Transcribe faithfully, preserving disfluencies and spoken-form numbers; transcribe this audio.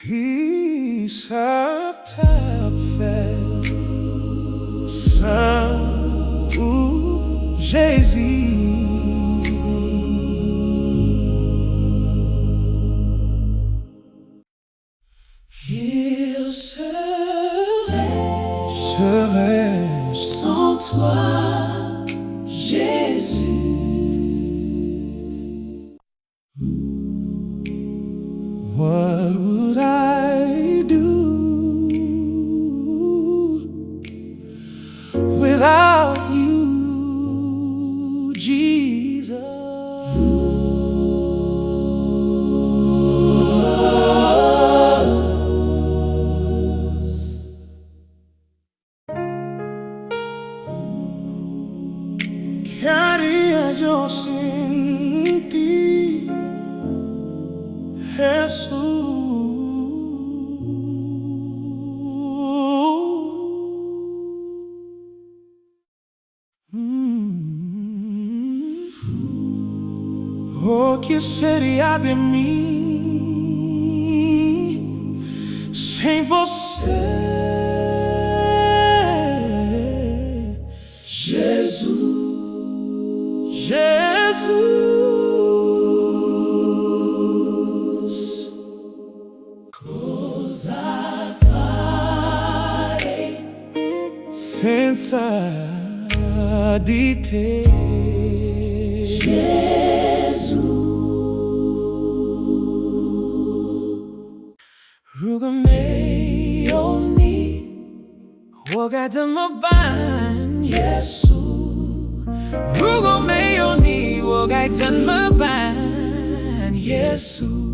Kisa t ap fè san ou, Jezi? Il serait, serait sans toi, Jésus. What would I do without you, Jesus? ¿Qué haría yo sin ti, Jesús? Mm. Oh, ¿qué sería de mí sin você, Jesus? Jesus. Cosa farei senza di te, Gesù? Ruga me oni, woga dama ban Yesu. Ruga me oni, woga dama ban Yesu.